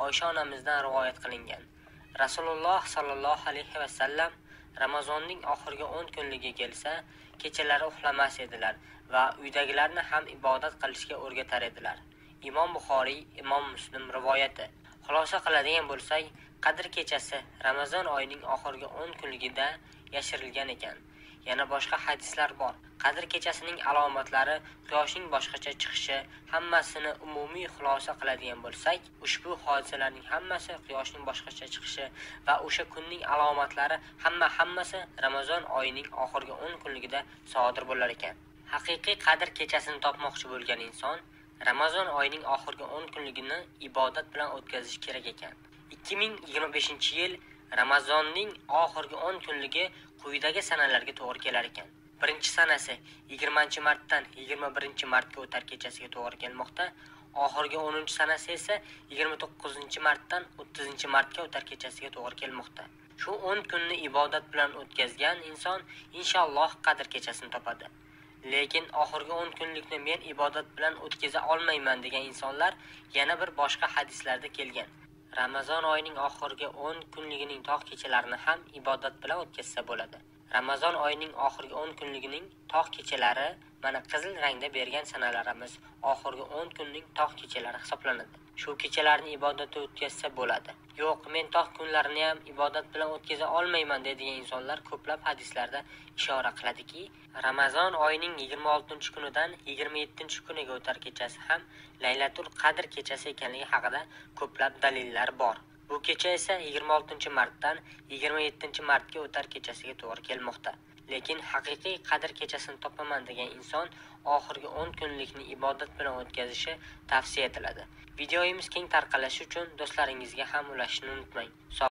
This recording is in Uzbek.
Oysha onamizdan rivoyat qilingan. Rasululloh sallallohu alayhi va sallam Ramazonning oxirgi 10 kunligi kelsa, kechalari uxlamas edilar va uydagilarni ham ibodat qilishga o'rgatar edilar. Imom Buxoriy, Imom Muslim rivoyati. Xulosa qiladigan bo'lsak, Qadr kechasi Ramazon oyining oxirgi 10 kunligida yashirilgan ekan. Yana boshqa hadislar bor. Qadr kechasining alomatlari, quyoshning boshqacha chiqishi, hammasini umumiy xulosa qiladigan bo'lsak, ushbu hodisalarning hammasi quyoshning boshqacha chiqishi va o'sha kunning alomatlari hammasi Ramazon oyining oxirgi 10 kunligida sodir bo'lar ekan. Haqiqiy Qadr kechasini topmoqchi bo'lgan inson Ramazon oyining oxirgi 10 kunligini ibodat bilan o'tkazishi kerak ekan. 2025-yil Ramazonning oxirgi 10 kunligi quyidagi sanalarga to'g'ri kelar ekan. Birinchi sanasi 20-martdan 21-martga o'tar kechasiga to'g'ri kelmoqda. Oxirgi 10-sanasi esa 29-martdan 30-martga o'tar kechasiga to'g'ri kelmoqda. Shu 10 kunni ibodat bilan o'tkazgan inson inshaalloh Qadr kechasini topadi. Lekin oxirgi 10 kunlikni men ibodat bilan o'tkaza olmayman degan insonlar yana bir boshqa hadislarda kelgan. Ramazon oyining oxirgi 10 kunligining tog' kechalarini ham ibodat bilan o'tkazsa bo'ladi. Ramazon oyining oxirgi 10 kunligining tog' kechalari mana qizil rangda bergan sanalarimiz oxirgi 10 kunning tog' kechalari hisoblanadi. Shu kechalarni ibodatda o'tkazsa bo'ladi. Yo'q, men tog' kunlarini ham ibodat bilan o'tkaza olmayman deydigan insonlar ko'plab hadislarda ishora qiladiki, Ramazon oyining 26-kunidan 27-kuniga o'tar kechasi ham Laylatul Qadr kechasi ekanligi haqida ko'plab dalillar bor. Bu kecha esa 26-martdan 27-martga o'tar kechasiga to'g'ri kelmoqda. Lekin haqiqiy Qadr kechasini topaman degan inson oxirgi 10 kunlikni ibodat bilan o'tkazishi tavsiya etiladi. Videomiz keng tarqalishi uchun do'stlaringizga ham ulashishni unutmang.